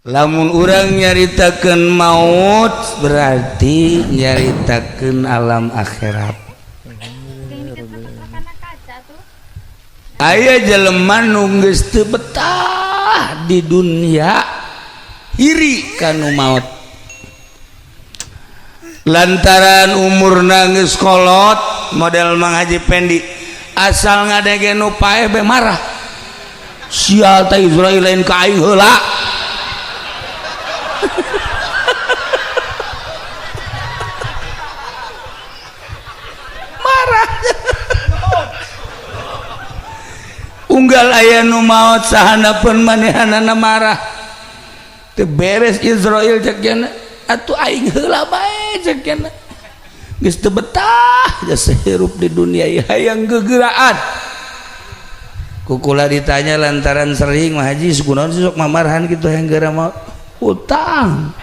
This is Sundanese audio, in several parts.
Lamun urang nyaritakeun maut berarti nyaritakeun alam akhirat. Aya jelema nu geus teu betah di dunia, iri kanu maut lantaran umurna geus kolot model Mang Haji Pendi, asal ngadege nu paeh be marah, sial teh Israil lain ka aing heula. Marah. Unggal aya nu maot sahanapeun manehanana marah, teu beres Israil cek jana, atuh aing heula bae cek jana, geus teu betah geus hirup di dunia ieu hayang gegeraan. Kukula ditanya lantaran sering mah haji kunaon sih sok mamarahan kitu hayang geura maot, hutang.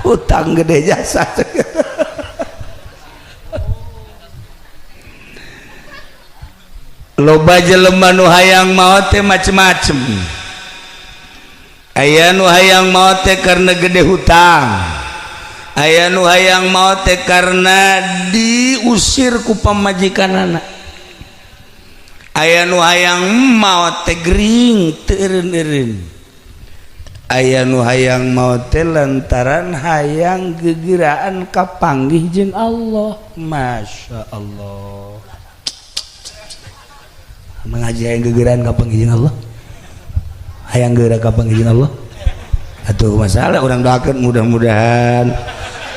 Hutang gede jasa. Loba jelema nu hayang maot teh macem-macem. Aya nu hayang maot teh karena gede hutang, aya nu hayang maot teh karena diusir ku pamajikanana, aya nu hayang maot teh gering teu eureun-eureun, aya nu hayang maot teh lantaran hayang gegeraan kapanggih jeung Allah. Masya Allah, mengaji hayang gegeraan kapanggih jeung Allah, hayang geura kapanggih jeung Allah. Atuh masalah urang doakeun mudah-mudahan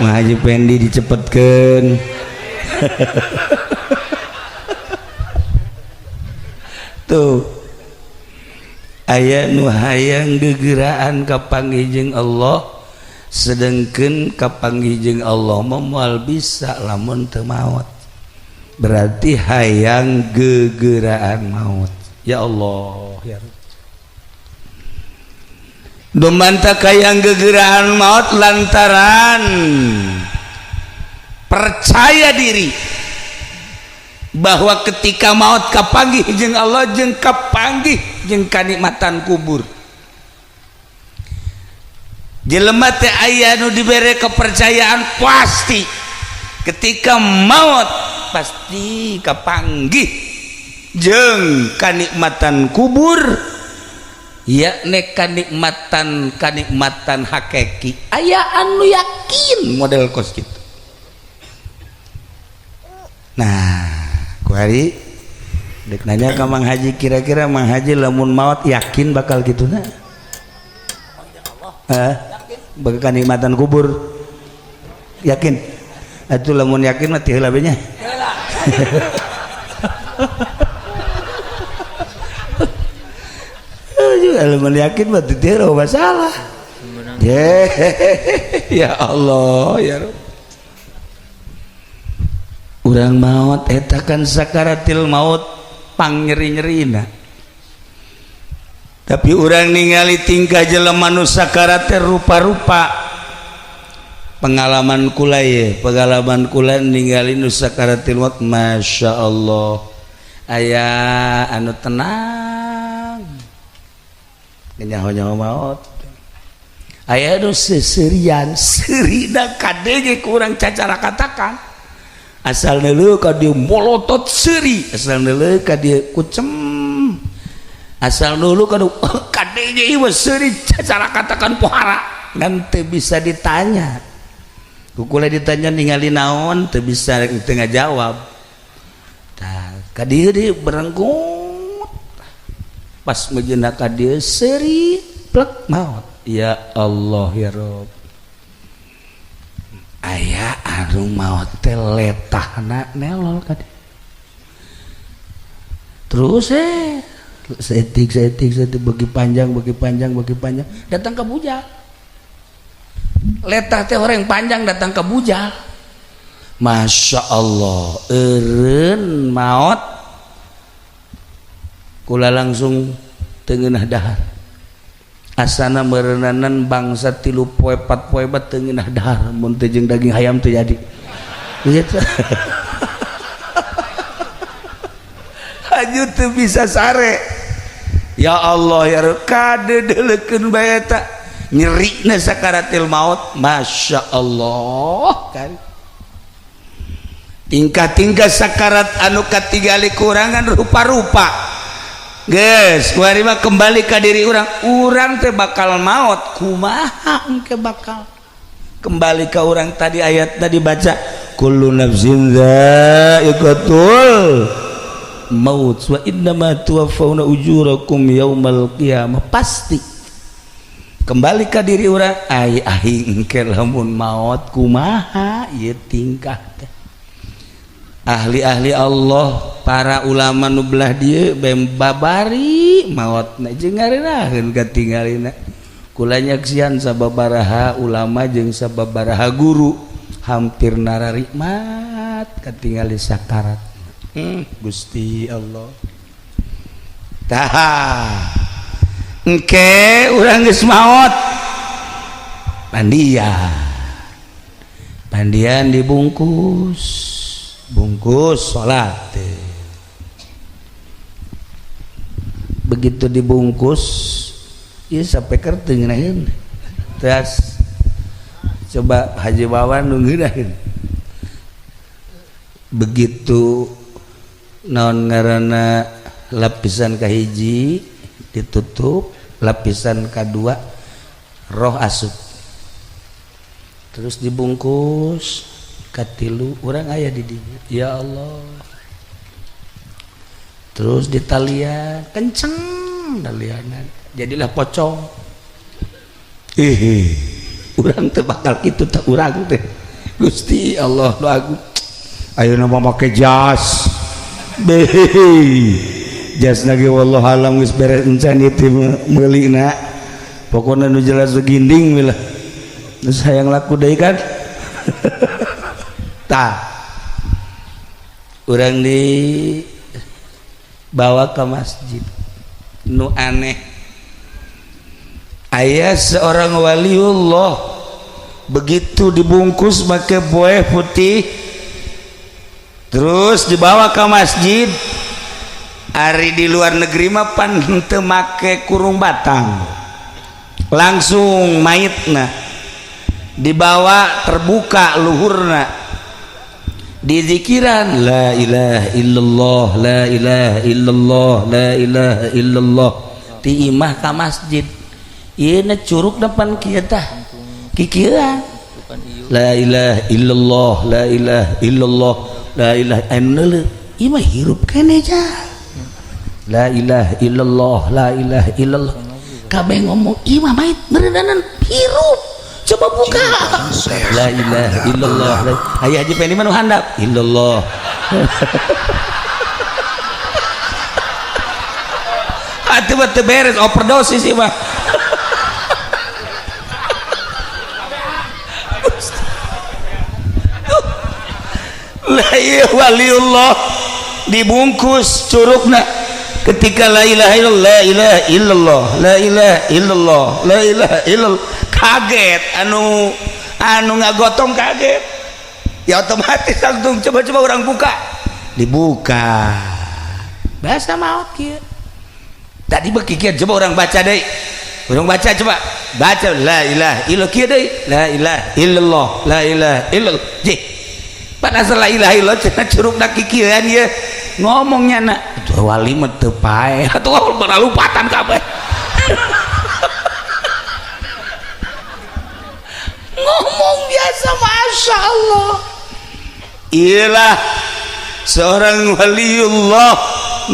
Mang Haji Pendi dicepetkeun. Tuh aya nu hayang gegeraan kapanggih jeung Allah, sedengkeun kapanggih jeung Allah mah moal bisa lamun teu maot, berarti hayang gegeraan maut. Ya Allah ya Rabb. Dumanta hayang gegeraan maut lantaran percaya diri bahwa ketika maut kapanggih jeung Allah jeung kapanggih jeung kanikmatan kubur. Jelema teh aya nu dibere kepercayaan pasti ketika maut pasti kapanggih jeung kanikmatan kubur, yakni kanikmatan kanikmatan hakiki. Aya anu yakin model kos gitu. Nah, kuari dek nanya ke Mang Haji, kira-kira Mang Haji lamun maut yakin bakal gitu na? Bakal kanikmatan kubur yakin? Atuh lamun yakin mah teu heula be nya. Lamun yakin mah teu masalah. Ya Allah ya Rabb. Urang maut eta kan sakaratil maut pangnyeri-nyerina. Tapi urang ningali tingkah jelema nu sakarat teh rupa-rupa. Pengalaman kula ye, pengalaman kula ningali nu sakaratil maut, Masya Allah. Aya anu tenang nyaho-nyaho maut, aya nu seserian seurina kadenge kurang cacara katakan, asal neuleuh ka dieu molotot seuri, asal neuleuh ka dieu kucem, asal neuleuh ka kadenge ieu seuri cacara katakan pohara, ngan teu bisa ditanya. Kukula ditanya ningali naon teu bisa teu ngajawab. Tah ka dieu di berenggut pas mejeuna ka dieu seuri plek maot. Ya Allah ya Rabb. Aya anu maot teh letahna nelol ka dieu. Terus seetik seetik seetik bagi panjang bagi panjang bagi panjang datang ke bujal. Letah teh orang panjang datang ke bujal. Masya Allah, eureun maot kula langsung teu ngeunah dahar. Asana meureunanan bangsa 3 poe 4 poe bat teu ngeunah dahar, mun teu jeung daging hayam teu jadi. Gitu. Haju teu bisa sare. Ya Allah ya Rabb, kadeudeulekeun bae eta nyerina sakaratil maut. Masya Allah kan tingkah-tingkah sakarat anu katingali kurangan rupa-rupa. Geus kuari mah kembali ka diri urang, urang teh bakal maot kumaha engke bakal kembali ka urang. Tadi ayat tadi baca kullu nafsin dha'iqatul maut wa innama tuwaffawna ujurakum yaumal qiyamah. Pasti kembali ka diri urang, ai aing engke lamun maot kumaha ieu tingkah teh. Ahli-ahli Allah, para ulama nu belah dieu bem babari maotna jeung ngarenaheun katingalina. Kula nyaksian sababaraha ulama jeung sababaraha guru hampir nararikmat katingali sakarat. Gusti Allah, tah engke urang geus maot, mandian mandian, dibungkus bungkus salat. Begitu dibungkus ieu sampai teu ngeunaheun. Terus coba Haji Wawan nu ngeunaheun. Begitu naon ngaranna, lapisan kahiji ditutup, lapisan kedua roh asup, terus dibungkus katilu, urang aya di dinya. Ya Allah, terus ditalian kenceng talianan, jadilah pocong. Ih, urang teh bakal kitu teh urang teh. Gusti Allah nu agung, ayeuna mah make jas beh, jas lagi, wallahu alam geus beres encan ieu meulina. Pokona nu jelas ginding we lah, geus hayang laku deui kan. Tah, urang dibawa ke masjid. Nu aneh, aya seorang waliullah begitu dibungkus pakai buah putih terus dibawa ke masjid. Ari di luar negeri mah pan henteu make kurung batang, langsung mayitna dibawa terbuka luhurna, dizikiran la ilaha illallah, la ilaha illallah, la ilaha illallah, ti imah ka masjid. Ieu na curug depan kieu tah kikieuan, la ilaha illallah, la ilaha illallah, la ilaha anu ieu mah hirup keneh ja, la ilaha illallah, la ilaha illallah. Kabeh ngomong ieu mah mayit beureunan hirup, coba buka, la ilaha illallah. Aya Haji Pendi mah nu handap illallah. Atuh mah teu beres, overdosis ieu mah. La ieu waliullah dibungkus curugna ketika la ilaha illallah, la ilaha illallah, la ilaha illallah, la ilaha illallah. Kaget anu anu ngagotong, kaget ya, otomatis langsung coba-coba orang buka, dibuka bahasa maut kieu tadi berkikir. Coba orang baca deh, orang baca, coba baca la ilaha illallah kieu deui, la ilaha illallah, la ilaha illallah. Jih, pada asal la ilaha illallah cenah curugna kikieuan ieu ngomongnya na atuh wali mah teu paeh atuh, beralupatan kabeh ngomong biasa. Masya Allah, iyalah seorang waliullah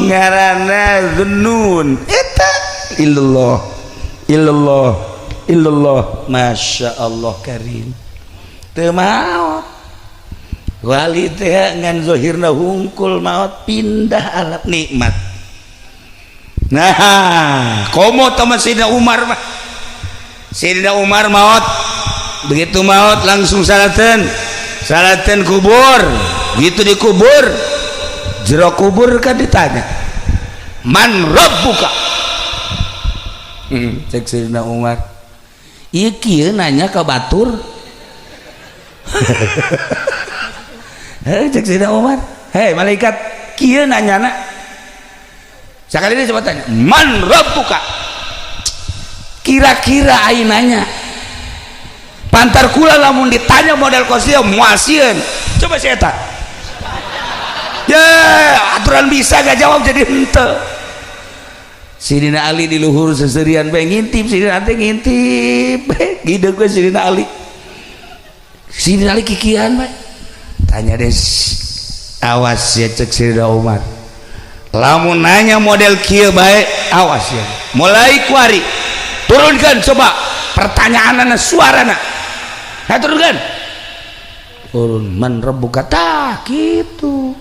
ngaranna Zunnun eta illallah illallah illallah. Masya Allah karim, teu maot wali teh ngan zahirna hungkul maot, pindah alam nikmat. Nah, komo teman Sayyidina Umar mah. Sayyidina Umar maot, begitu maot langsung salaten salaten kubur. Gitu dikubur, jero kubur kan ditanya man rabbuka. Cek Sayyidina Umar, ieu kieu nanya ka batur. Hei, cek Sayyidina Umar, hei malaikat, kieu nanyana. Sekali ini coba tanya, man rabbuka? Kira-kira aing nanya. Pantar kula lamun ditanya model kos kieu muasieun. Coba saya tak. Ya, aturan bisa gak jawab jadi henteu. Sidina Ali di luhur seserian bae ngintip, Sidina teh ngintip. Gideug we Sidina Ali. Sidina Ali kikian bae. Tanya deh, awas ya, cek Sidina Umar. Lamun nanya model kieu bae, awas ya. Mulai kuari turunkan coba pertanyaan suarana. Nah, turunkan, turun, man rabbuka, tah gitu.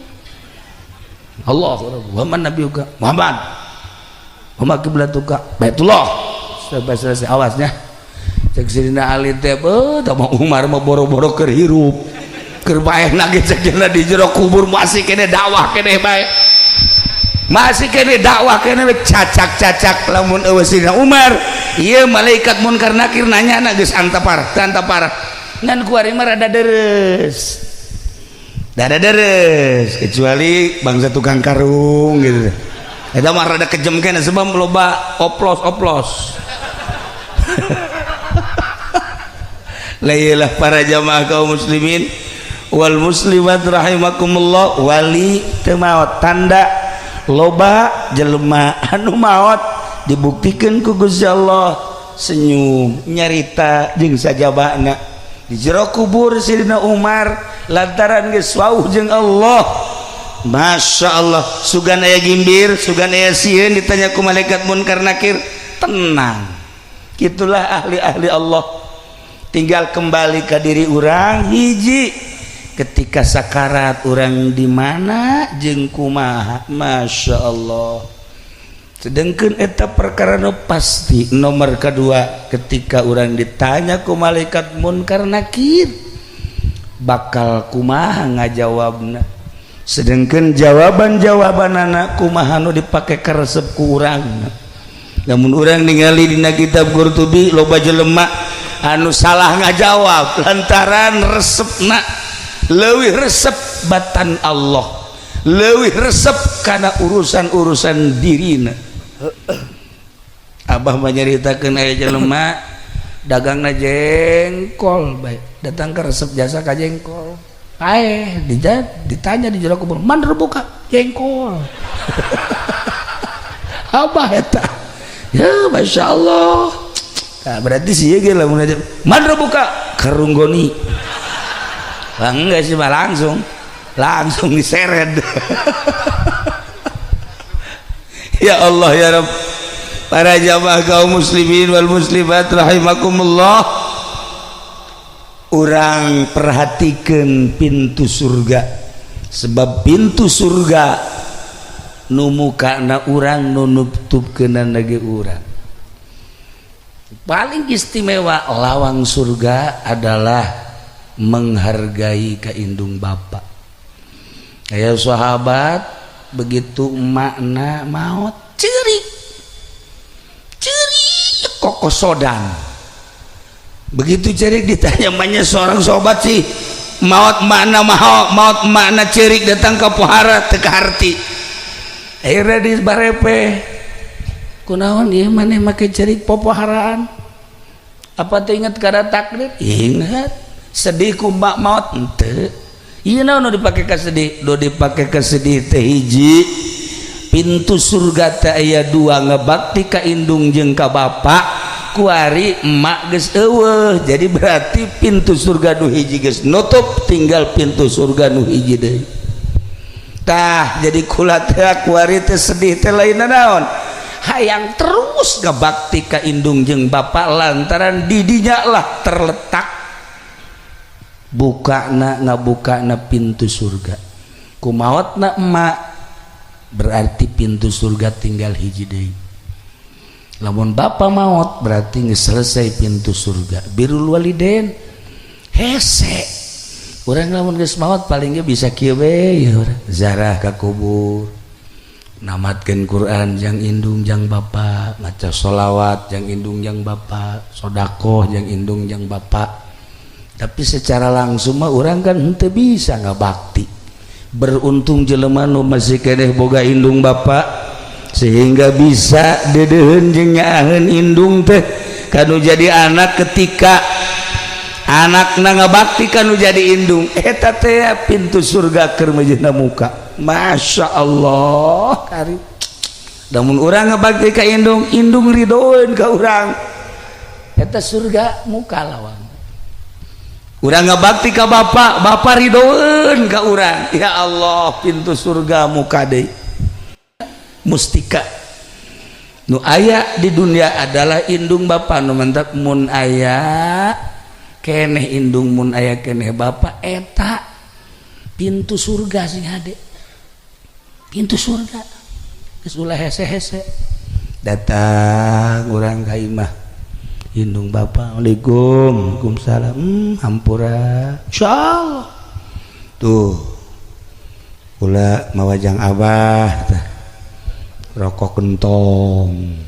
Allah wa man nabiyuka Muhammad wa ma qiblatuka Baitullah. Sampai selesai, awasnya cek Sidina Ali teh, beuh, tah mah Umar mah boro-boro keur hirup, keur bae ge cek di jero kubur masih kene dakwah kene bae, masih kene dakwah kene cacak-cacak. Lamun eueuh Sidina Umar ieu, malaikat Munkar Nakir nanya na geus antapar antapar, ngan kuari mah rada deres, rada deres, kecuali bangsa tukang karung gitu, eta mah rada kejem kene sebab loba oplos-oplos. Lah, para jamaah kaum muslimin wal muslimat rahimakumullah, wali teu maot tanda loba jelema anu maot dibuktikan ku Gusti Allah senyum, nyarita jeung sajabana di jero kubur. Sidina Umar lantaran geus wauh jeung Allah, Masya Allah, sugan aya gimbir, sugan aya sieun ditanya ku malaikat Munkar Nakir, tenang. Gitulah ahli-ahli Allah. Tinggal kembali ke diri urang hiji, ketika sakarat urang di mana jeung kumaha. Masya Allah. Sedangkan eta perkara nu pasti nomor kedua, ketika urang ditanya ku malaikat Munkar Nakir, bakal kumaha ngajawabna? Sedangkan jawaban-jawaban anak kumaha nu dipake karesep ku urang? Namun urang ningali dina kitab Qurtubi, loba jelema anu salah ngajawab lantaran resepna leuwih resep batan Allah, leuwih resep karena urusan-urusan dirina. Abah menyeritakan aya jelema dagangna jengkol baik, datang ke resep jasa ka jengkol, paeh, ditanya di jero kubur, man buka jengkol. Abah eta ya, Masya Allah. Nah, berarti sih ya lamun aja man buka karung goni. Wah, enggak sih mah, langsung langsung diseret. Ya Allah ya Rabb. Para jamaah kaum muslimin wal muslimat rahimakumullah, urang perhatikan pintu surga, sebab pintu surga nu mukana urang, nu nutupkeunana ge urang. Paling istimewa lawang surga adalah menghargai ka indung bapak. Kayak sahabat, begitu makna maut cerik cerik kokosodan. Begitu cerik ditanya banyak seorang sobat sih, maut makna maut, maut makna cerik datang ke pohara teu harti. Akhirnya di barepe, kunaon ieu maneh make cerik popoharaan? Apa teu inget kada takdir? Ingat. Sedih ku mak maut? Henteu. Ieu naon nu dipake ka sedih? Nu dipake ka sedih teh hiji, pintu surga teh aya dua, ngebakti ka indung jeung ka bapak. Kuari emak geus eueuh, jadi berarti pintu surga nu hiji geus nutup, tinggal pintu surga nu hiji deui. Tah, jadi kula teh kuari teh sedih teh lain naon, hayang terus ngebakti ka indung jeung bapak, lantaran didinya lah terletak bukana ngabukana pintu surga. Kumaotna emak berarti pintu surga tinggal hiji deui. Lamun bapak maot berarti geus selesai pintu surga. Birrul walidain hese. Urang lamun geus maot paling ge bisa kieu we ya, urang zarah ka kubur, namatkeun Quran jang indung jang bapak, maca sholawat jang indung jang bapak, sodakoh jang indung jang bapak. Tapi secara langsung mah urang kan henteu bisa ngabakti. Beruntung jelema nu masih keneh boga indung bapak. Sehingga bisa deudeuheun jeung nyaaheun indung teh kanu jadi anak. Ketika anakna ngabakti kanu jadi indung, eta teh pintu surga keur meujeuhna muka. Masya Allah kari. Namun urang ngabakti ka indung, indung ridoeun ka urang, eta surga muka lawang. Urang ngabakti ka bapak, bapak ridoeun ka urang, ya Allah, pintu surga muka deui. Mustika nu aya di dunia adalah indung bapak. Nu mantak mun aya keneh indung, mun aya keneh bapak, eta pintu surga sing hade, pintu surga. Geus ulah hese-hese datang urang ka imah indung bapak, "Assalamualaikum." "Waalaikumsalam." Hampura insyaallah tuh kula mawajang abah tah rokok kentong.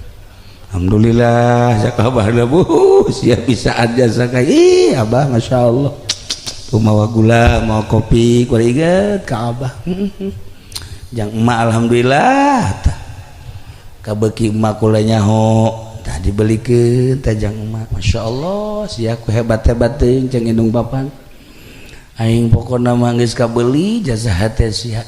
"Alhamdulillah," cak abah, "bu siap bisa aja sakai." "Ih, abah, masya Allah tuh mawa gula, mau kopi." Kudu inget ka abah jang emak. "Alhamdulillah tah kabeuki emak kula nyaho tah dibelikeun tah jang emak. Masya Allah sia ku hebat-hebat teuing," cang indung bapak. "Aing pokona mah geus kabeli jasa hate sia,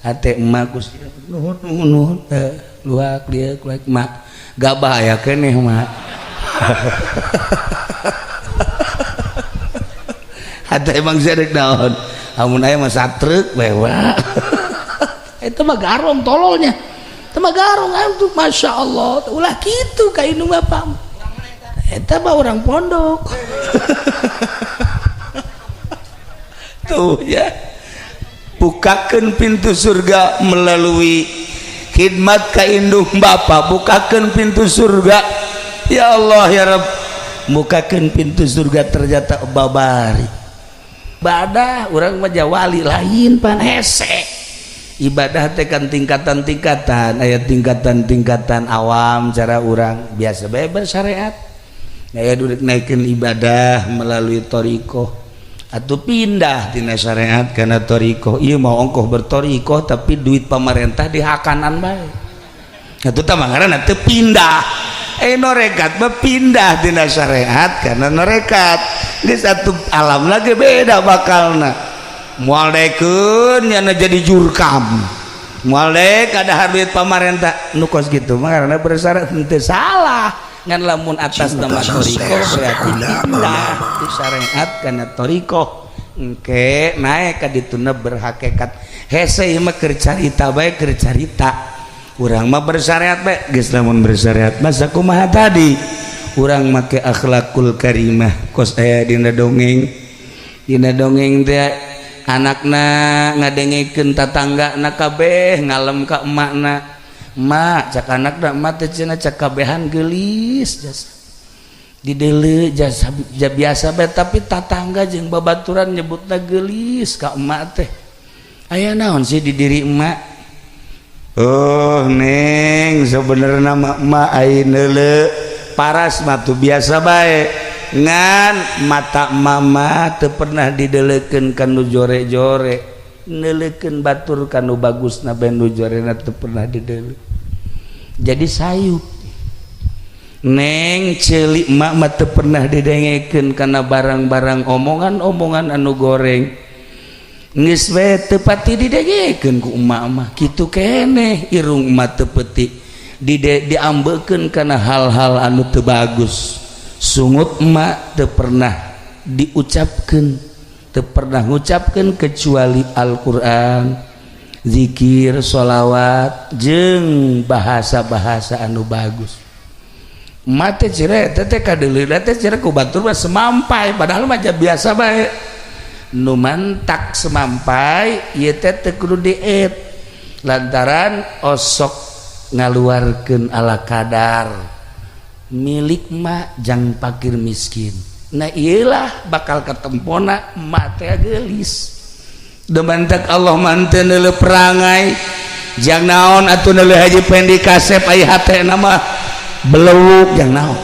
hate emak ku sia. Nuhun, nuhun, nuhun." Eh, luak dia luak mak gabah aya keneh mak. Hate emang sia rek naon amun aya mah satrek we wa. Itu mah garong tololnya, itu mah garong atuh. Masya Allah, ulah kitu ka indung bapak, eta mah orang pondok tuh ya. Bukakan pintu surga melalui khidmat ka indung bapak, bukakan pintu surga. Ya Allah ya Rabb, bukakan pintu surga. Ternyata babari ibadah urang mah wali lain pan hese. Ibadah teh kan tingkatan-tingkatan, aya tingkatan-tingkatan awam, cara urang biasa bae bersyariat, aya duduk naikkeun ibadah melalui thoriqoh atau pindah tina syariat karena thoriqoh. Ieu mau ongkoh berthoriqoh tapi duit pemerintah dihakanan bae, atuh tah ngaranna teu pindah. Eh, norekat mah pindah tina syariat karena norekat geus atuh alam lagi beda, bakalna moal daekeun nyana jadi jurkam, moal daek ada duit pamarentah. Nu kos kitu mah karena bersyarat henteu salah, ngan lamun atas nama thoriqoh berarti pindah di syariat karena thoriqoh, engke naik ka dituna berhakikat. Hese ieu mah keur carita bae, keur carita. Urang mah bersyariat bae geus. Lamun bersyariat mah sakumaha tadi, urang make akhlakul karimah kos aya dina dongeng. Dina dongeng teh anakna ngadengekeun tatangga na kabeh ngalem ka emakna. "Emak," cak anakna, "emak teh cenah cak kabehan geulis jasa dideuleu jasa ja biasa bae, tapi tatangga jeung babaturan nyebutna geulis ka emak teh. Aya naon sih di diri emak?" "Oh neng, sebenarnya mah emak ai neuleu paras mah tuh biasa bae, ngan mata mama teu pernah dideleukeun kanu jore-jore, neuleukeun batur kanu bagusna bae, nu jorena teu pernah dideuleu. Jadi sayup neng, ceuli emak mah teu pernah didengekeun kana barang-barang omongan-omongan anu goreng, geus we teu pati didengekeun ku emak mah. Kitu keneh irung emak teu peti diambekeun kana hal-hal anu teu bagus. Sungut emak teu pernah diucapkeun, teu pernah ngucapkeun kecuali Al-Qur'an, zikir, sholawat jeung bahasa-bahasa anu bagus. Emak teh cire teh teh kadeuleu teh cire ku batur mah semampai, padahal mah biasa bae. Nu mantak semampai ieu teh teu kudu diet lantaran osok ngaluarkeun ala kadar milik mak jang pakir miskin. Nah, iyalah bakal ketempona emak teh geulis." Demantak Allah manteu neuleu perangai jang naon atuh, neuleu Haji Pendi kasep aya hatena mah belewuk jang naon,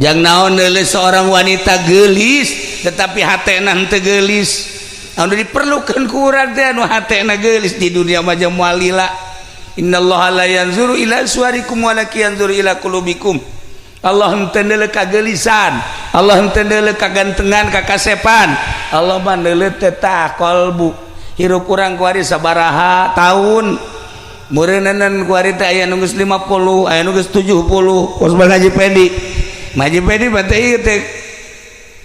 jang naon neuleu seorang wanita geulis tetapi hatena henteu geulis. Anu diperlukan ku urang teh anu hatena geulis. Di dunia mah moal lila. Innallaha la yanzuru ila suwarikum walakin yanzuru ila qulubikum. Allah henteu neuleuh kageulisan, Allah henteu neuleuh kagantengan, kakasepan. Allah mah neuleuh teh tah qalbu. Hirup urang kuari sabaraha tahun? Meureuneunan kuari teh aya nu geus 50, aya nu geus 70. Kos Bang Haji Pendi, Haji Pendi mah teh ieu teh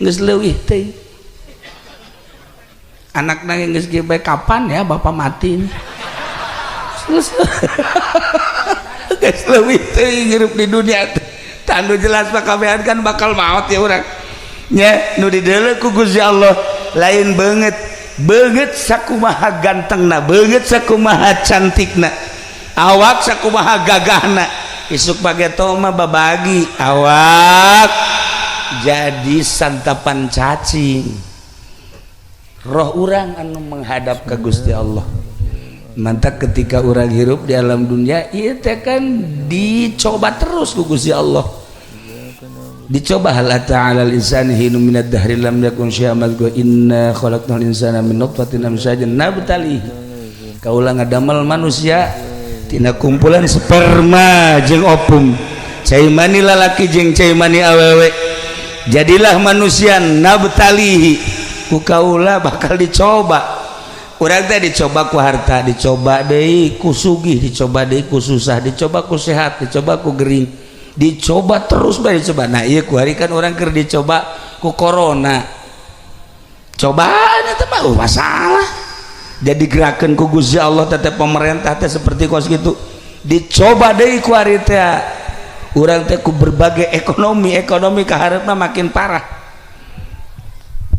geus leuwih teh. Anakna geus kieu bae, "Kapan ya bapak mati?" Geus geus leuwih teh hirup di dunia teh. Tah, nu jelas mah kabehan kan bakal maot ya urang nya. Nu dideuleu ku Gusti Allah lain beungeut, beungeut sakumaha gantengna, beungeut sakumaha cantikna, awak sakumaha gagahna. Isuk bageto mah babagi awak jadi santapan cacing. Roh urang anu menghadap ke Gusti Allah. Mantap, ketika orang hirup di alam dunia ieu teh kan dicoba terus ku Gusti Allah, dicoba. Hal ata 'alal insani hinun minad dahri lam yakun syai'an madhkura inna khalaqnal insana min nutfatin amsyajin nabtalihi. Kaula ngadamel manusia tina kumpulan sperma jeung ovum, cai mani lalaki jeung cai mani awewe, jadilah manusia. Nabtalihi, ku kaula bakal dicoba. Urang teh dicoba ku harta, dicoba deui ku sugih, dicoba deui ku susah, dicoba ku sehat, dicoba ku gering, dicoba terus bae dicoba. Nah, ieu ku hari kan urang keur dicoba ku corona. Cobaan eta mah masalah jadi gerakan ku Gusti Allah tetep pemerintah teh seperti kos gitu. Dicoba deui ku hari teh urang teh ku berbagai ekonomi. Ekonomi kaharepna makin parah,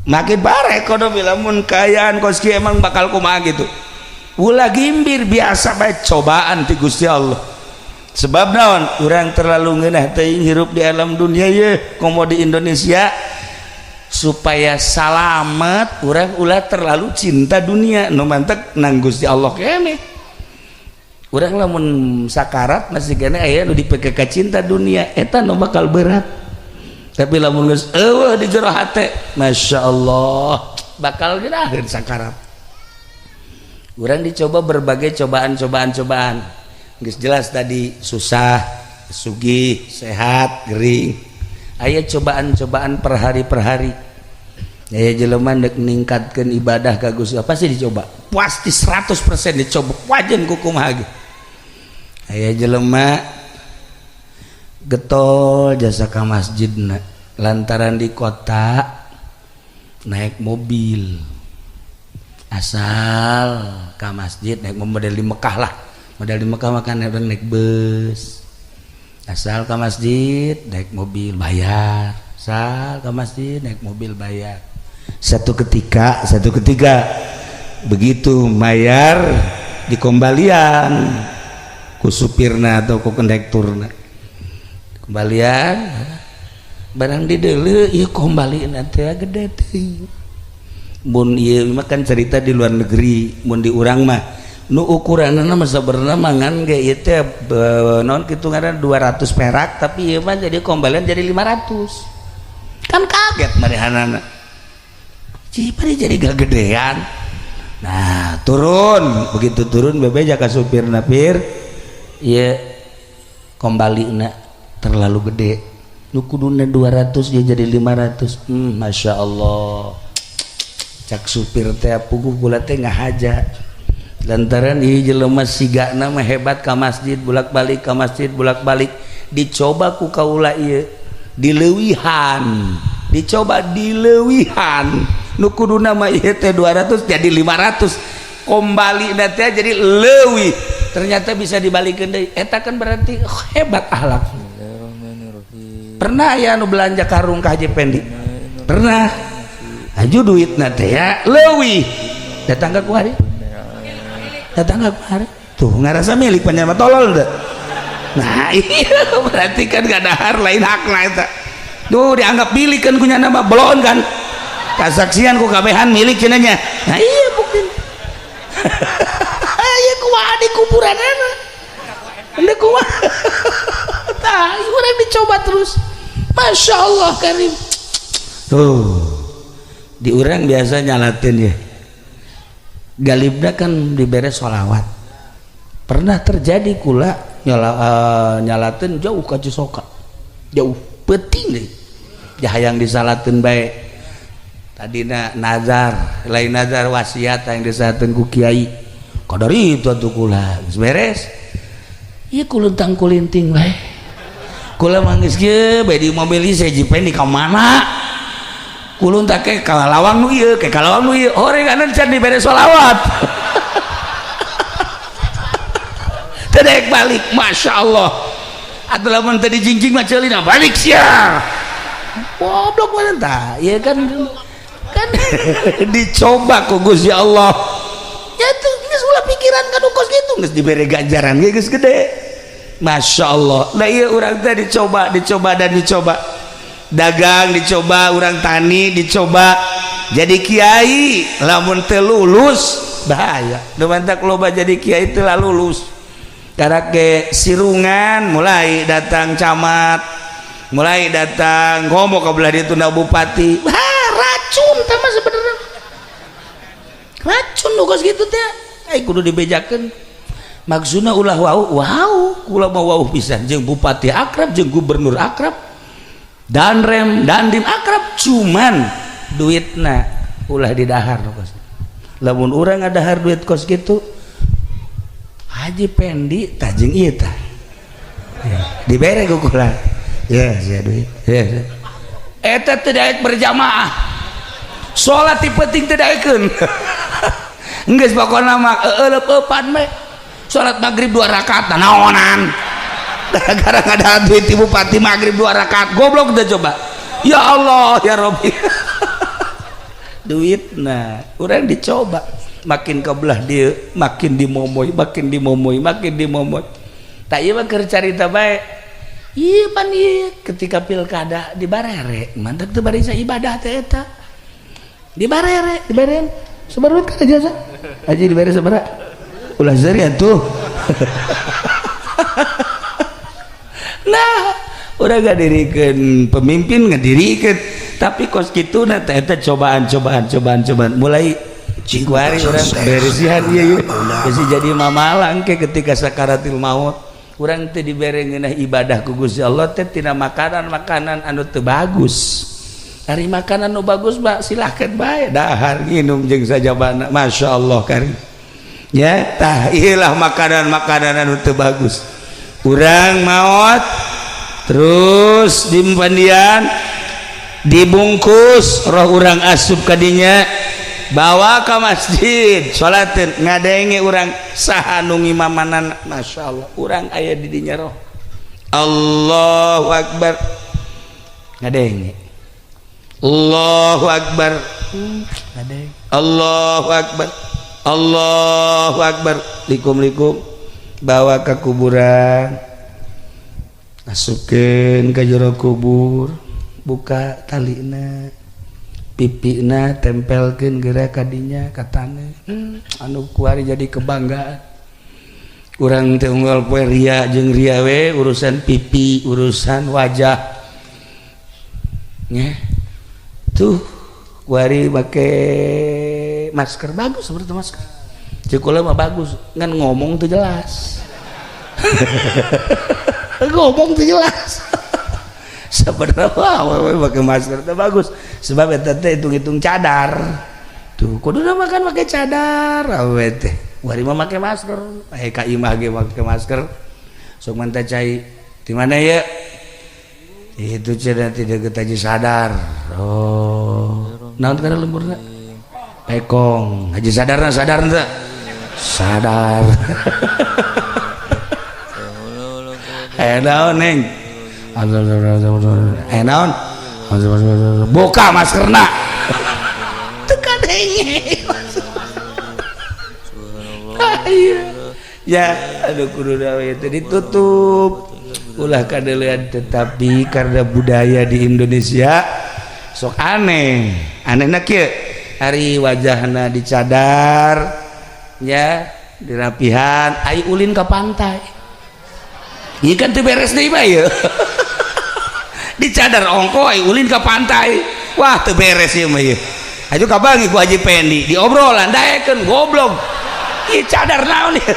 makin parah ekonomi. Lamun kaayaan kos kieu emang bakal kumaha gitu, ulah gimbir, biasa bae, cobaan ti Gusti Allah. Sebab naon? Urang terlalu ngeunah teuing hirup di alam dunia ye, komo di Indonesia. Supaya salamet urang, ulah terlalu cinta dunia. Nu mantek nang Gusti Allah keneh. Urang lamun sakarat masih keneh aya nu dipeke ka cinta dunia, eta nu bakal berat. Tapi lamun geus eueuh di jero hate, Masya Allah, bakal geunaheun sakarat. Urang dicoba berbagai cobaan, cobaan, cobaan. Geus jelas tadi, susah, sugih, sehat, gering, aya cobaan-cobaan per hari per hari. Aya jelema dek ningkatkeun ibadah ka Gusti Allah, pasti dicoba, pasti 100% dicoba, wajan ku kumaha ge. Aya jelema getol jasa ka masjidna lantaran di kota naik mobil, asal ka masjid naik mobil. Model di Mekah lah, model di Mekah makan naik bus, asal ke masjid naik mobil bayar, asal ke masjid naik mobil bayar. Satu ketika, satu ketika begitu bayar dikembalian ku supirna atau ku kondekturna, kembalian barang di dulu, iya, kembali nanti gede teuing. Mun ieu mah kan cerita di luar negeri, mun di urang mah nu ukuranna mah sabenerna mangan ge ieu teh naon kitu ngaranna, 200 perak, tapi ieu mah jadi kembalian jadi 500. Kan kaget manehanana. Cipari jadi gedean. Nah, turun, begitu turun bebeja ka supirna, "Pir, ieu kembalina terlalu gede, nu kuduna 200 dia jadi 500." Masya Allah, cak supir teh, puguh kula teh ngahaja lantaran ieu jelema sigana mah hebat ka masjid, bolak-balik ka masjid, bolak-balik. Dicoba ku kaula ieu dileuwihan, dicoba dileuwihan, nu kuduna mah ieu teh 200 jadi 500, kembali teh jadi leuwih, ternyata bisa dibalikeun deui. Eta kan berarti hebat akhlak. Pernah ya nu belanja karung ka Haji Pendi? Pernah. Aju duit teh ya leuwih, datang ke kuari, datang ke kuari tuh ngarasa milik panjang, tolol teu. Nah, iya, berarti kan gak dahar, lain hak lah eta. Tuh dianggap milik kan punya nama belon kan kasaksian ku kabehan milik cenanya. Nah, iya, bukti iya kumaha di kuburan ana. Anda kumaha? Tah, urang dicoba terus. Masya Allah karim. Tuh di urang biasa nyalatin ya, galibna kan dibere sholawat. Pernah terjadi kula nyala nyalateun jauh ka Cisoka, jauh peuting deui hayang disalateun bae. Tadina nazar, lain nazar, wasiat yang disalateun ku kiai kadar itu atuh. Kula geus beres ieu kuluntang kulinting bae. Kula mah geus kieu bae di mobil ieu, saya Pendi ka mana kulun tak ke kalawang nu ieu, ke kalawang nu ieu, horenganan can dibere sholawat. Teu daek balik, Masya Allah. Atuh lamun teu dijingjing mah ceulina balik sia. Goblok mana tah ieu kan kan dicoba ku Gusti Allah. Ya tuh geus ulah pikiran kan kos kitu, geus dibere ganjaran ge geus gede. Masya Allah. Nah, iya, urang teh dicoba, dicoba dan dicoba. Dagang dicoba, urang tani dicoba, jadi kiai lamun teu lulus bahaya. Nu mantak loba jadi kiai teu lulus karena ke sirungan. Mulai datang camat, mulai datang ngomong ke belah ditunda bupati. Wah, racun tama sebenarnya, racun nu kos gitu teh. Ai kudu dibejakeun, maksudna ulah wau wow. Kula mau wau pisan jeung bupati akrab, jeung gubernur akrab, dan rem dandim akrab, cuman duitna ulah didahar kos. Lamun urang ngadahar duit kos gitu, Haji Pendi tajeng ieu tah ya, dibere ku kula ya sia duit ya, ya. Eta teu daek berjamaah salat ti peuting teu daekeun. Geus pokona mah eueup-eupan we salat maghrib dua rakaat naonan gara-gara ada duit ti bupati, maghrib dua rakaat. Goblok teh coba. Ya Allah ya Robbi, duit. Nah, urang dicoba makin ke belah dia makin dimomoy, makin dimomoy, makin dimomoy. Tak iya mah keur carita bae. Iya pan iya ketika pilkada di barere mantap teu barisa ibadah teh eta di barere diberen sabaraha duit kan jasa aja dibere sabaraha ulah seuri atuh. Nah, udah ngadirikeun pemimpin ngadirikeun, tapi kos kitu na teh eta cobaan, cobaan, cobaan, cobaan. Mulai kuari urang beresihan ieu ieu bisi jadi mamalang ke ketika sakaratil maut. Urang teh dibere ngeunah ibadah ku Gusti Allah teh tina makanan-makanan anu teu bagus. Ari makanan nu bagus mah silahkan bae dahar nginum jeung sajabana, Masya Allah kari ya. Tah ieulah makanan-makanan anu teu bagus. Urang maot terus dimpandian, dibungkus, roh urang asup kadinya, bawa ke masjid, sholatin, ngadenge urang saha nu ngimamanan. Masya Allah, urang aya di dinya roh. Allahu Akbar, ngadenge Allahu Akbar, ngadenge Allahu Akbar, Allahu Akbar, likum-likum bawa ke kuburan, masukkeun ke jero kubur, buka talina, pipina tempelkeun geura kadinya ka taneuh. Anu kuari jadi kebanggaan urang teh unggal poe ria jeung ria we urusan pipi, urusan wajah nya. Tuh kuari make masker bagus seperti masker cek kula mah bagus, ngan ngomong tuh jelas, ngomong tuh jelas sebenarnya. Wah, pakai masker itu bagus sebab eta teh hitung-hitung cadar tuh kudu makan pakai cadar awe teh. Wari mah make masker eh ka imah ge make masker. Sok mantap cai di mana ya itu cenah tidak getaji sadar. Oh, naon kana lemburna pekong haji sadarna, sadar teu sadar. Eh, naon neng? Eh, naon? Buka maskerna teu kadenge. Ya aduh, kudu itu ditutup ulah kadeulean. Tetapi karena budaya di Indonesia sok aneh aneh na kieu, hari wajahna dicadar ya, dirapihan, ai ulin ke pantai. Iya kan teu beres deui mah ieu. Dicadar ongko, ai ulin ke pantai. Wah, teu beres ieu mah ieu. Aju kabangi ku Haji Pendi diobrolan daekeun goblok. Ieu cadar naon ieu?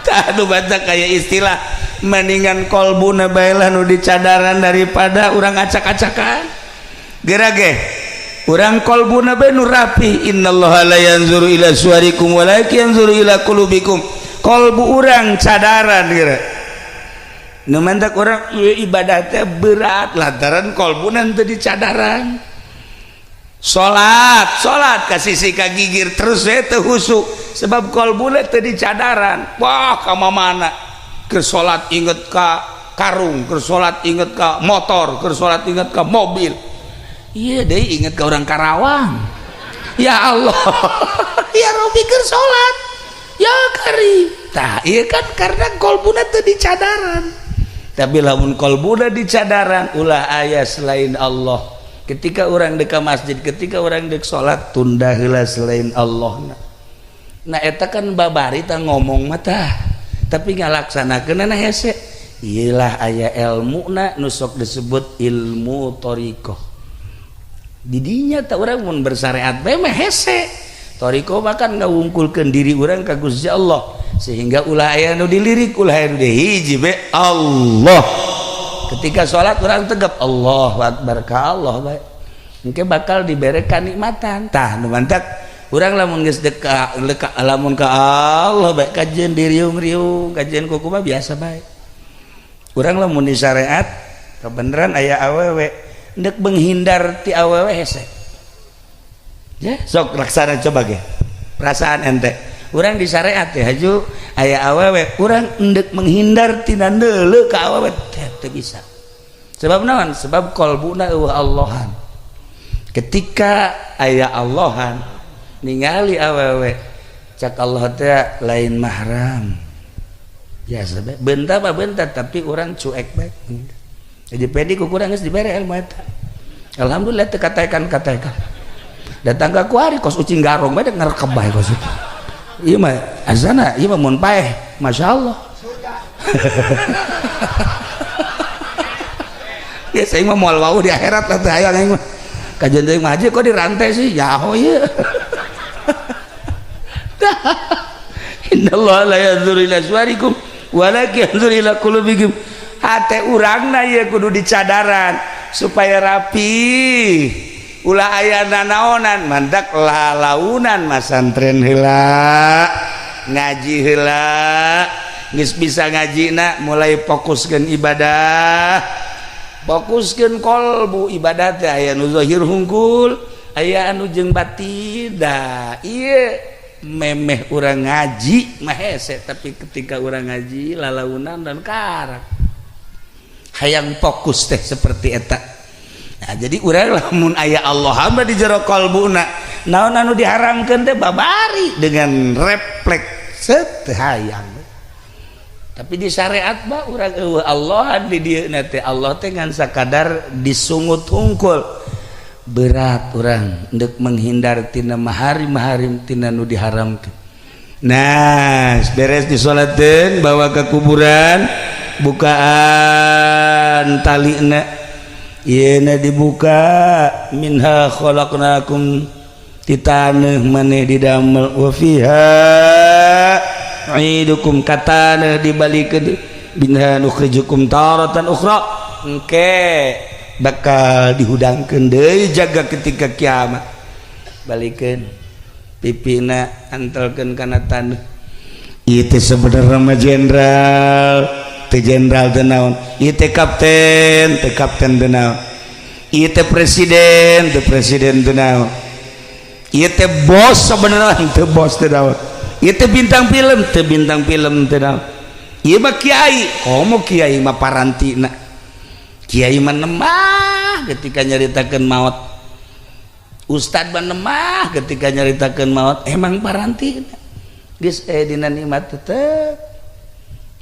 Tah, nu baca kayak istilah mendingan kolbuna bae lah nu dicadaran daripada urang acak-acakan. Geura ge urang kolbuna bae nu rapi. Innallaha la yanzuru ila suwarikum walakin yanzuru ila qulubikum. Kolbu urang cadaran geura. Nu mantak urang ibadah teh berat lantaran kolbuna teu dicadaran. Salat, salat ka sisi ka gigir terus we teu husuk sebab kolbuna teu dicadaran. Wah, ka mana keur salat inget ka karung, keur salat inget ka motor, keur salat inget ka mobil. Iya deh, inget ke orang Karawang. Ya Allah, ya Robbi, keur salat. Ya Karim. Tah, iya kan karena kolbuna teu dicadaran. Tapi lamun kolbuna dicadaran, ulah aya selain Allah. Ketika orang dek masjid, ketika orang dek salat, tunda heula selain Allah. Nah, eta kan babari tah ngomong mah, tapi ngalaksanakeun hese. Iyalah, aya ilmu na nu sok disebut ilmu thoriqoh. Didinya tak orang mun bersyariat bae mah hese. Thoriqoh bahkan ngawungkulkeun diri urang ka Gusti Allah sehingga ulah aya nu dilirik, ulah aya nu hiji be Allah. Ketika sholat orang tegap, Allahu Akbar, ka Allah bae. Engke bakal dibere kanikmatan. Tah, nu mantak urang lamun geus deka leka, lamun ka Allah bae kajian diriung-riung, kajian kuku mah biasa bae. Urang lamun di syariat kebenaran aya awewe, ndek menghindar ti awewe hese. Ya, sok laksana coba ge. Perasaan ente. Urang di syariat ya haju aya awewe, urang endek menghindar tina neuleuh ka awewe teu bisa. Sebab naon? Sebab kolbuna euweuh Allahan. Ketika aya Allahan ningali awewe, cak Allah teh lain mahram. Biasa bae, bentar mah bentar, tapi orang cuek bae. Jadi pedi ku kurang geus dibere ilmu eta. Alhamdulillah teu kataekan-kataekan. Datang ka kuari kos ucing garong bae ngerekeb bae kos itu. Ieu mah azana, ieu mah mun paeh, masyaallah. Ya saya mah moal wau di akhirat lah teh hayang aing mah. Kajian deui mah kok dirantai sih, yaho ieu. Innallaha la yanzuru ila suwarikum walakin yanzuru ila qulubikum. Hate urangna ieu kudu dicadaran supaya rapi. Ulah aya nanaonan, mandak lalaunan masantren heula, ngaji heula, geus bisa ngajina mulai fokuskeun ibadah. Fokuskeun kolbu ibadah teh aya nu zahir hungkul, aya anu jeung batin. Da ieu memeh urang ngaji mah hese, tapi ketika urang ngaji lalaunan dan karak hayang fokus teh seperti eta. Nah, jadi urang lamun aya Allah hamba di jero kalbuna, naon anu diharamkeun teh babari dengan refleks set hayang. Tapi di syariat mah urang eueuh Allah di dieu teh, Allah teh ngan sakadar disungut hungkul. Berat urang ndek menghindar tina maharim-maharim, tina nu diharamkeun. Nah, beres disolateun, bawa ke kuburan, bukaan talina. Ieu dibuka, minha khalaqnakum, ti taneuh maneh didamel, wa fiha nu'idukum, ka taneuh dibalikeun, minha nukhrijukum taratan ukhra. Engke bakal dihudangkeun deui jaga ketika kiamat. Balikeun pipina, antelkeun kana taneuh. Ieu teh sebenarnya mah jenderal teh, jenderal teh naon, ieu teh kapten teh, kapten teh naon, ieu teh presiden teh, presiden teh naon, ieu teh bos sebenarnya teh, bos teh naon, ieu teh bintang film teh, bintang film teh naon, ieu mah kiai, komo kiai mah parantina. Kiai mah nemah ketika nyaritakeun maut, ustad mah nemah ketika nyaritakeun maut, emang parantina. Geus dina nikmat tetep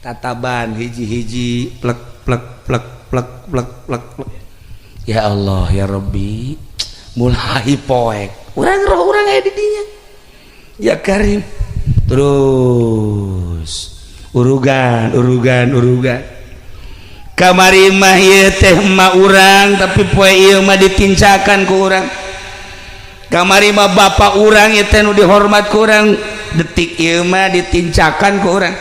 tataban hiji-hiji, plek plek plek plek plek plek plek. Ya Allah ya Rabbi, mulai poek urang, roh urang aya di dinya. Ya Karim, terus urugan urugan urugan. Kamari mah ieu teh mah urang, tapi poe ieu mah ditincakan ku urang. Kamari mah bapak urang ieu teh nu dihormat ku urang, detik ieu mah ditincakan ku urang.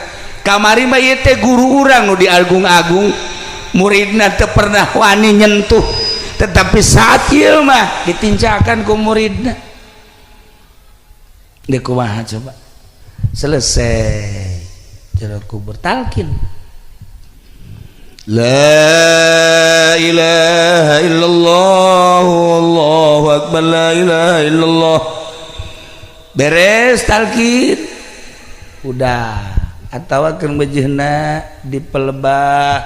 Kamari mah ieu teh guru urang nu diagung-agung, muridna teu pernah wani nyentuh, tetapi saat ieu mah ditincakan ku muridna. Deuk kumaha coba? Selesai jero kubur, talkin. La ilaha illallah, Allahu akbar, la ilaha illallah. Beres talkin, udah atau akan bejehna di pelebah.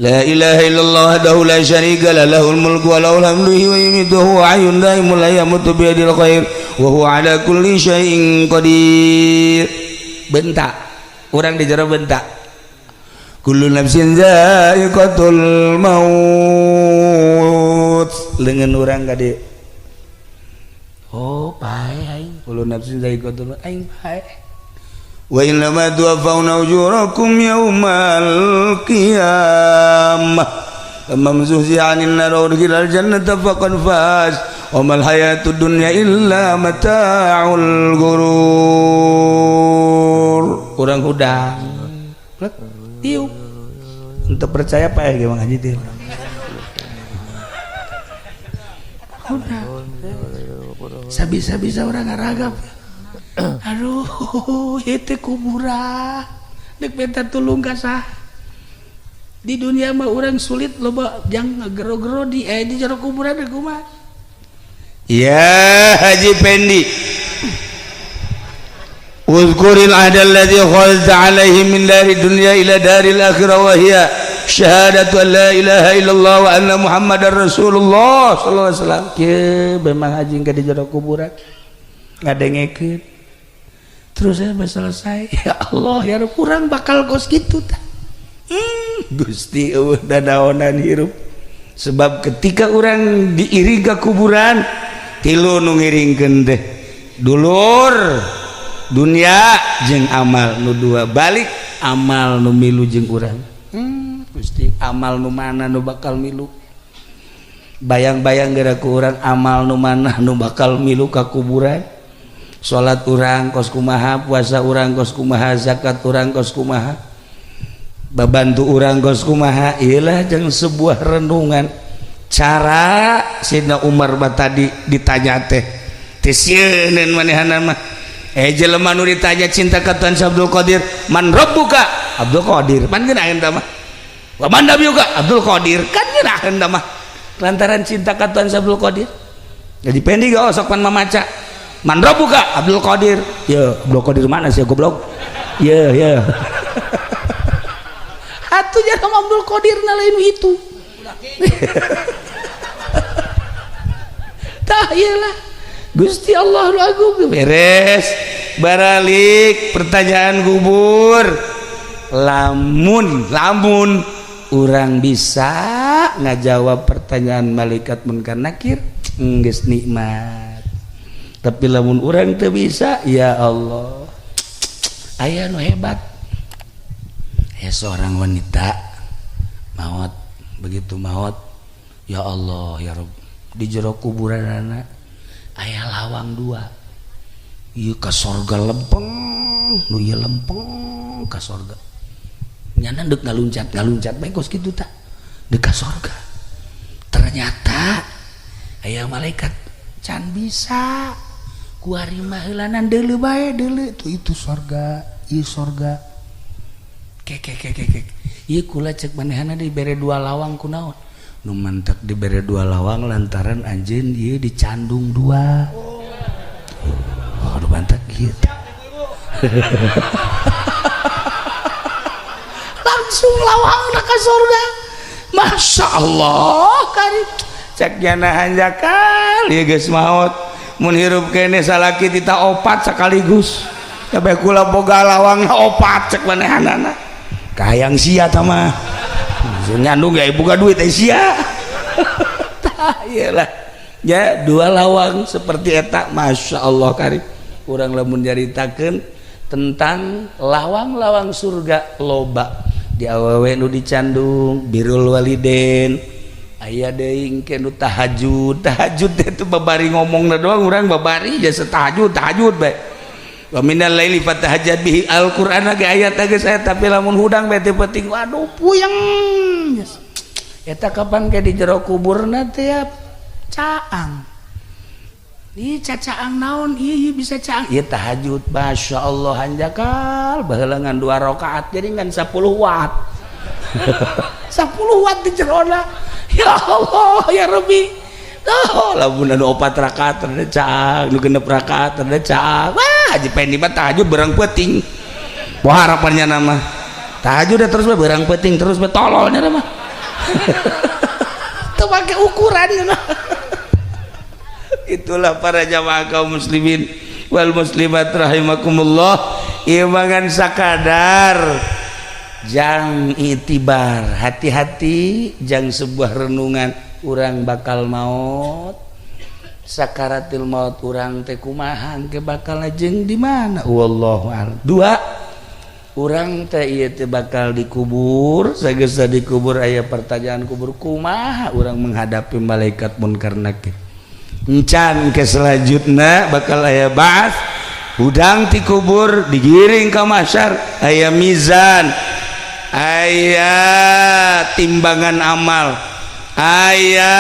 La ilaha illallah wahdahu la syarika lah, lahul mulku wa lahul hamdu wa yumiitu wa hayyun daimun la yamutu biyadil khair wa huwa ala kulli syai'in qadir. Bentak urang di jero, bentak kullu nafsin za'iqatul maut. Leungeun urang ka dieu, oh, pae aing. Kullu nafsin za'iqatul maut, aing pae. Wa innama tuwaffawna ujurakum yaumal qiyamah, faman zuhziha 'anil nar wa udkhilal jannata faqad faz, wa mal hayatud dunya illa mata'ul ghurur. Urang hudang, plek, tiup. Untuk percaya pak ya, gimana ngaji tiup. Udah sabisa-bisa urang ngaragap. Aduh, itu kuburan, dek minta tulung ka saha? Di dunia mah orang sulit, loba jang ngegero-gero di jero kuburan dek kumaha? Ya Haji Pendi, Uzkuril ahda alladhi khalta alaihi min dari dunya ila daril akhirah, wa hiya syahadatu an la ilaha illallah wa anna muhammadar rasulullah sallallahu alaihi wasallam. Kieu memang haji ke di jero kuburan ngadengekeun terus saya selesai. Ya Allah ya Rabb, kurang bakal kos gitu tah. Gusti, eueuh dadaonan hirup, sebab ketika orang diiring ke kuburan, tilu nu ngiringkeun teh, dulur, dunia jeung amal. Nu dua balik, amal nu milu jeung urang. Gusti, amal nu mana nu bakal milu? Bayang-bayang geura ku urang, amal nu mana nu bakal milu ka kuburan? Salat urang kos kumaha, puasa urang kos kumaha, zakat urang kos kumaha, babantu urang kos kumaha? Iyalah, jeung sebuah renungan cara Sayyidina Umar bah tadi ditanya teh teh sieun manehna mah. Jelema nu ditanya cinta ka Tuhan Abdul Qadir, man rabbuka? Abdul Qadir. Pan ngeunaheun tah mah. Wa man nabiyuka? Abdul Qadir. Kan ngeunaheun tah mah lantaran cinta ka Tuhan Abdul Qadir. Jadi pendi gak sok pan mamaca man rabbuka? Abdul Qadir. Ya Abdul Qadir mana sih, goblok? Ya ya, atuh jangan Abdul Qadir na lain itu. Tah iyalah, Gusti Allah nu agung. Beres, baralik pertanyaan kubur. Lamun lamun urang bisa ngajawab pertanyaan malaikat munkar nakir, geus nikmat. Tapi lamun urang teu bisa, ya Allah. Aya nu hebat ya, seorang wanita maut. Begitu maut, ya Allah ya Rabb, di jero kuburan anak aya lawang dua, ieu ka sorga lempeng, nu ieu lempeng ka sorga. Nyana deuk ngaluncat ngaluncat bae kos kitu tah, deuk ka sorga. Ternyata aya malaikat, can bisa kuari mah, heulanan deuleu bae, deuleu tuh, itu sorga, ieu sorga. Kek kek kek kek, ieu kula cek manehna dibere dua lawang kunaon? Nu mantak dibere dua lawang lantaran anjeun ieu dicandung dua. Oh, aduh, mantak gitu. Langsung lawang ka surga. Masya Allah kari cek nyana hanjakal ieu geus maot, mun hirup kene salaki tita opat sekaligus. Kabeh kula boga lawangna opat, cek manehanana kahayang sia tah mah nyandung ya buka duit eh sia. Tah iyalah ya, dua lawang seperti eta. Masya Allah kari, urang lamun nyaritakeun tentang lawang-lawang surga loba. Di awewe nu dicandung birrul waliden, aya deui engke nu tahajud. Tahajud teh teu babari ngomongna doang, urang babari jasa tahajud tahajud bae. Wa minal laili fatahajjad bihi, Al-Qur'an ge ayat geus aya, tapi lamun hudang bete penting, waduh, puyeng. Eta kapan ke di jero kuburna teh ya caang. Ih, cacaang naon? Iya, bisa caang. Ieu tahajud, Masya Allah, hanjakal baheula ngan 2 rakaat jadi ngan 10 watt. 10 watt di jerona. Ya Allah, ya Rabbi. Tuh, lamun anu 4 rakaat rada caang, nu 6 rakaat rada caang. Wah, Haji Pendi mah tahajud berang peuting. Wah, harapannya nama. Tahajud udah terus berang peuting terus bae, tololnya mah. Teu make ukuran. Itulah para jamaah kaum muslimin wal muslimat rahimakumullah, imangan sakadar jang itibar, hati-hati jang sebuah renungan. Urang bakal maut, sakaratil maut, urang teh kumaha ke bakal jeung di mana, wallahu a'lam. Dua, urang teh ieu teh bakal dikubur. Sageus dikubur aya pertanyaan kubur, kumaha urang menghadapi malaikat munkar nakir. Encan ke selanjutnya bakal aya ba'ats, hudang ti kubur digiring ke mahsyar, aya mizan, aya timbangan amal, aya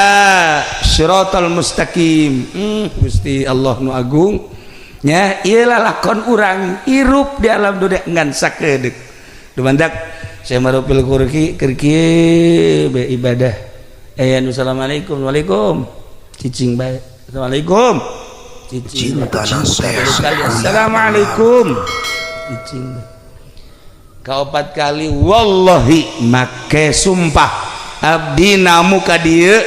siratal mustaqim. Gusti Allah nu agung nya, ieu lakon urang hirup di alam dunia ngan sakedeuk. Dumandak saya marupil kurki keur kieu be ibadah, aya nu assalamualaikum, waalaikum, cicing bae, assalamualaikum, cicing. Cinta nasihat. Assalamualaikum, cicing bae. Kaopat kali, wallahi, make sumpah abdi namu ka dieu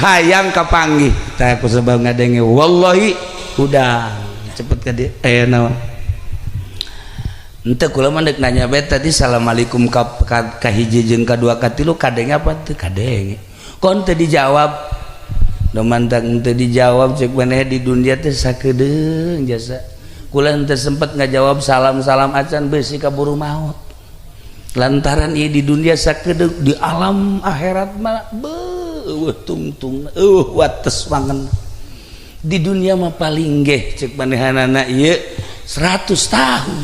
hayang kapanggih tah, ku sebab ngadenge wallahi udah cepet ka dieu. Aya naon henteu? Kula mah deuk nanya bae tadi, assalamualaikum ka hiji jeung ka dua ka tilu kadenge apa teu kadenge? Kon teu dijawab. Domantang teu dijawab, cek maneh di dunia teh sakedeung jasa. Kula henteu sempet ngajawab salam-salam acan, beusi kaburu maut. Lantaran ieu di dunia sakedeung, di alam akhirat mah beuh tungtung, eueuh wates wangen. Di dunia mah paling geh cek manehanana ieu 100 tahun.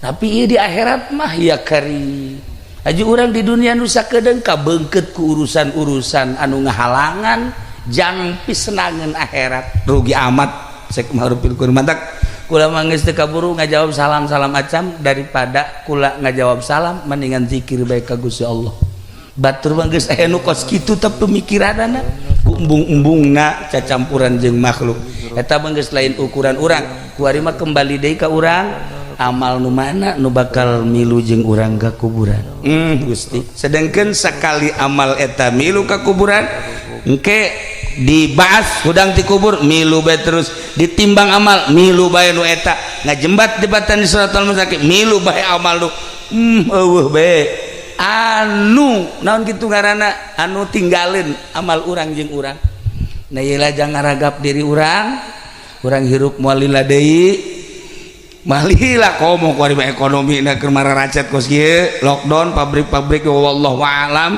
Tapi ieu di akhirat mah ya kari. Haji urang di dunia nu sakedeung kabeungkeut ku urusan-urusan anu ngahalangan jang pisenangan akhirat, rugi amat cek marupil kur. Mantak kula mah geus teu kaburu ngajawab salam-salam acam. Daripada kula ngajawab salam, mendingan zikir bae ka Gusti Allah. Batur mah geus aya nu kos kitu teh pemikiranana, ku embung-embungna cacampuran jeung makhluk eta mah geus lain ukuran urang. Kuari mah kembali deui ka urang, amal nu mana nu bakal milu jeung urang ka kuburan. Gusti, sedangkan sekali amal eta milu ka kuburan, engke dibahas hudang ti kubur milu bae, terus ditimbang amal milu bae, nu eta ngajembat jembatan di siratal mustaqim milu bae amal nu eueuh bae anu naon kitu ngaranna anu tinggalin amal urang jeung urang. Nah, ieu jangan ngaragap diri urang, urang hirup moal lila deui. Malila komo kuari ekonomi na keur mararacet kos kieu, lockdown pabrik-pabrik, wallahu alam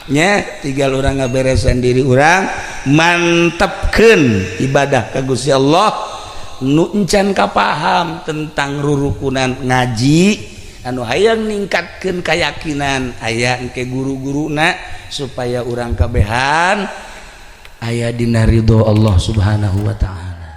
nya. Tinggal urang ngaberesan diri urang, mantepkeun ibadah ka Gusti Allah. Nu encan kapaham tentang rurukunan ngaji, anu hayang ningkatkeun keyakinan, aya engke guru-guruna supaya urang kabehan aya dina ridho Allah Subhanahu wa Ta'ala.